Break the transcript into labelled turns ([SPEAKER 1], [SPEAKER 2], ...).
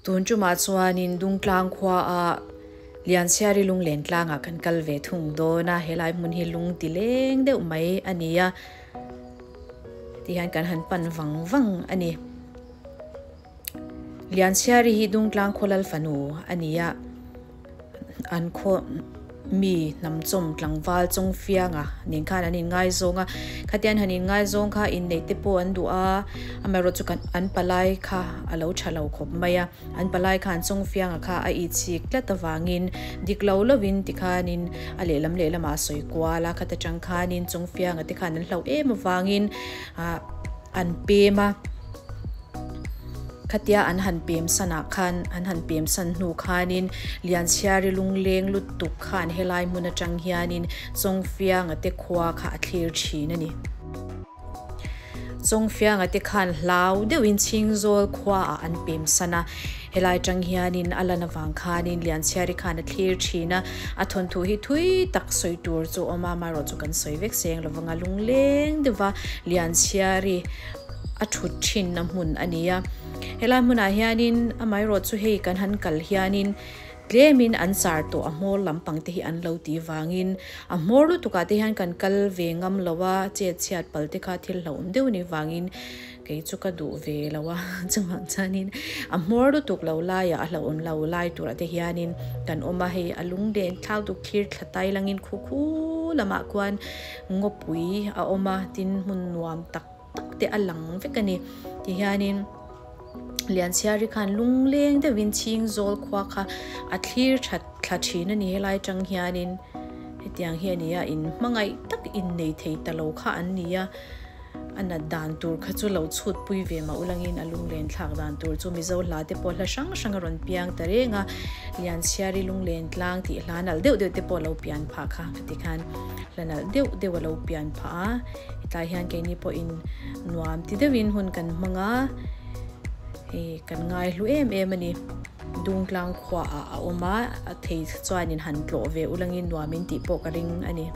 [SPEAKER 1] Tun tumah chuanin Dungtlang khuaah Lianchhiari lunglen tlangah kan kal ve thung dawn a, helai hmun hi lung ti leng deuh mai a ni a, tihian kan han pan vang vang a ni. Lianchhiari hi Dungtlang khaw lal fanu a ni a, an khaw mi hnamchawm tlangval chawng fianga nen khan an inngaizawng a, khatiang han inngaizawng kha inneih te pawh an duh a, amaherawh chu kan an palai kha a lo tha lo khawp mai a, an palai khan chawng fianga kha a itchik tlat avangin dik lo lovin tikhanin a lehlam lehlamah a sawi kual a, khata tang khanin chawng fianga te khan an hlauh em avangin ah an pem a. Khatia an han pem sanah khan, an han pem san hnu khanin Lianchhiari lungleng lutuk khan helai hmun atang hianin Chawngfianga te khua kha a thlir thin a ni. Chawngfianga te khan hlau deuhin Chhingzawl khuaah an pem san a, helai atang hianin a lan avang khanin Lianchhiari khan a thlir thin a, a thawnthu hi thui tak sawi tur chu awm a, amaherawhchu kan sawi vek seng lovanga lungleng deuha Lianchhiari a thut thinna hmun a ni a. Helai hmunah hianin amaherawh chu hei kan han kal hianin tlemin an char tawh a hmawr lampang te hi an lo tih vangin a hmawr lutukah te hian kan kal ve ngam lo a, chet chhiat pal te kha thil hlauhawm deuh a nih vangin kei chu ka duh ve lo a chuvang chuanin a hmawr lutuk lo laiah a hlauhawm lo lai turah te hianin kan awm a, hei a lunglen thlau tuk thlir thla tai langin khu khu lamah khuan ngawpui a awm a tin hmun nuam tak tak te a lang vek a ni tihianin Lianchhiari khan lungleng deuhin Chhingzawl khua kha a thlir that thla thin a ni helai atang hianin hetiang hi a ni a in hmangaih tak innei thei ta lo kha an ni a. A nat dan tur kha chu lo chhut pui ve mah ulangin a lunglen thlak dan tur chu Mizo hla te pawh hla hrang hrang a rawn piang ta reng a, Lianchhiari lunglen tlang tih hla nalh deuh deuh te pawh a lo pian phah kha khati khan hla nalh deuh deuh a lo pian phah a, hetlai hian keini pawhin nuam ti deuhin hun kan hmang a, hei kan ngai hlu em em a ni. Dungtlang khuaah a awm a, a thei chuanin han tlawh ve ulangin nuamin tih pawh ka ring a ni.